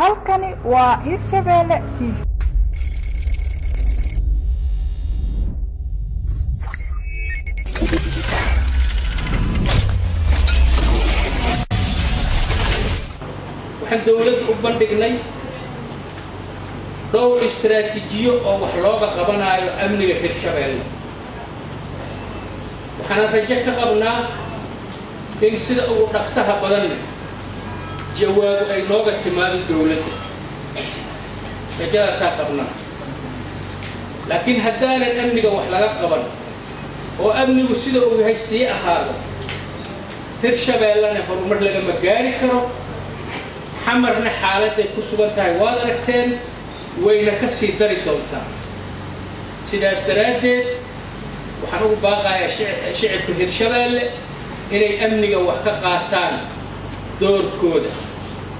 Halkani waa Hirshabeelle TV. Waxaan dowladda u bandhignay dhowr istaraatiijiyo oo wax looga qabanayo amniga Hirshabeelle. Waxaana rajo ka qabnaa in sida ugu dhaqsaha badanna jawaabu ay nooga timaado dowladda. Rajadaasaa qabnaa, laakiin haddaanan amniga wax laga qaban oo amnigu sida uu yahay sii ahaado, Hirshabeellena horumar lagama gaari karo. Xamarna xaaladday ku sugan tahay waad aragteen, wayna ka sii dari doontaa. Sidaas daraaddeed waxaan ugu baaqayaa shicibka Hirshabeelle inay amniga wax ka qaataan doorkooda.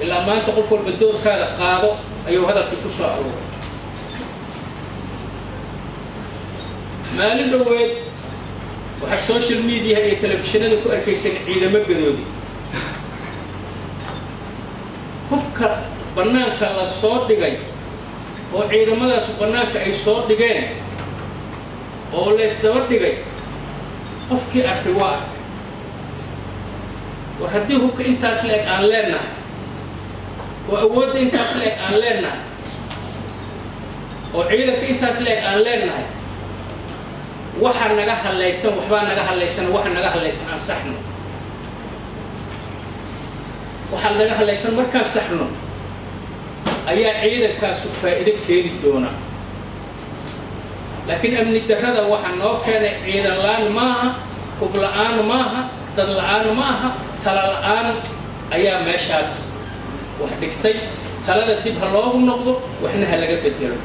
Ilaa maanta qof walba doorkaada qaado ayuu hadalkii ku soo arooray. Maalin dhoweed waxaa social mediaha iyo telefishinada ku arkayseen ciidamo gadoodi hubka bannaanka la soo dhigay oo ciidamadaasu bannaanka ay soo dhigeen oo laysdaba dhigay. Qofkii arkay waa arkay. War haddii hubka intaas la-eg aan leennahay oo awoodda intaas la-eg aan leennahay oo ciidanka intaas la-eg aan leennahay, waxa naga hadlaysan waxbaa naga hadlaysan. Waxa naga hadlaysan aan saxno. Waxaa naga hadlaysan markaan saxno ayaa ciidankaasu faa'iido keeni doonaa. Laakiin amni darrada waxaa noo keenay ciidan la'aan maaha, hub la'aan maaha, dad la'aan maaha, tala la'aan ayaa meeshaas wax dhigtay. Talada dib ha loogu noqdo, waxna ha laga bedelo.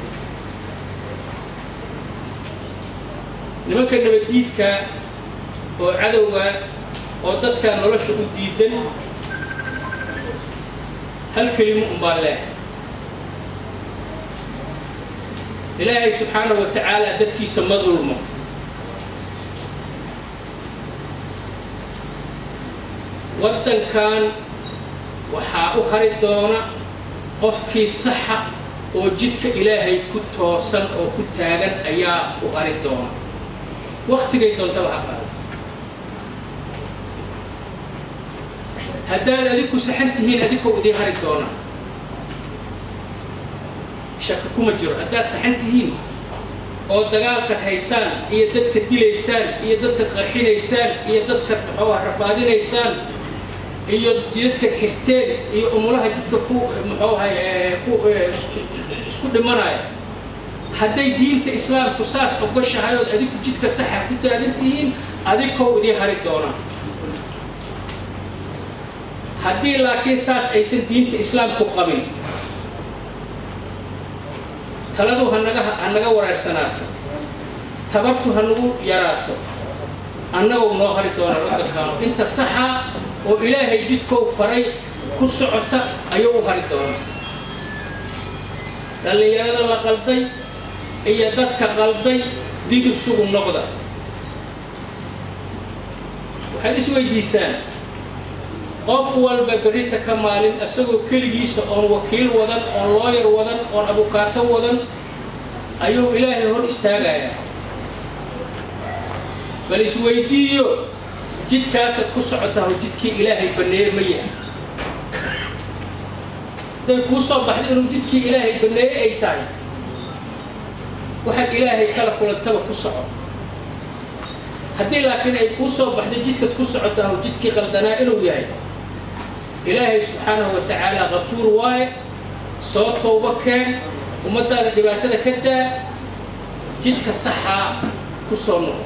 Nimanka nabaddiidka oo cadowga oo dadka nolosha u diidan, hal kelimo unbaa leeh: Ilaahay subxaanahu wa tacaala dadkiisa ma dulmo. Waddankan waxaa u hari doona qofkii saxa oo jidka Ilaahay ku toosan oo ku taagan ayaa u hari doona, waktigay doontaba ha qaado. Haddaad adinku saxan tihiin, adinkoo idiin hari doona, shaka kuma jiro. Haddaad saxan tihiin oo dagaalkaad haysaan iyo dadka dilaysaan iyo dadkaad qarxinaysaan iyo dadkaad muxuuha rafaadinaysaan iyo jidadkaad xirteen iyo umulaha jidka ku muxuuahay ku isku dhimanaya, hadday diinta Islaamku saas ogoshahay ood adinku jidka saxa ku taagan tihiin, adinkoo idiin hari doonaa. Haddii laakiin saas aysan diinta Islaamku qabin, taladu hanaga ha naga wareersanaato, tabartu ha nagu yaraato, annagou noo hari doona waddankaanu. Inta saxa oo Ilaahay jidkou faray ku socota ayuu u hari doonaa. Dhallinyarada la qalday iyo dadka qalday, dib isugu noqda. Waxaad isweydiisaan, qof walba berrita ka maalin isagoo keligiisa oon wakiil wadan, oon looyar wadan, oon abukaato wadan ayuu Ilaahay hor istaagayaa. Bal isweydiiyo, jidkaasaad ku socotaa jidkii Ilaahay banneeye ma yahay? Hadday kuu soo baxdo inuu jidkii Ilaahay banneeye ay tahay, waxaad Ilaahay kala kulantaba ku soco. Haddii laakiin ay kuu soo baxdo jidkaad ku socotaa jidkii qaldanaa inuu yahay, Ilaahay subxaanahu wa tacaala kafuur waaye. Soo towbo keen, ummaddaada dhibaatada ka daa, jidka saxaa ku soo noqo.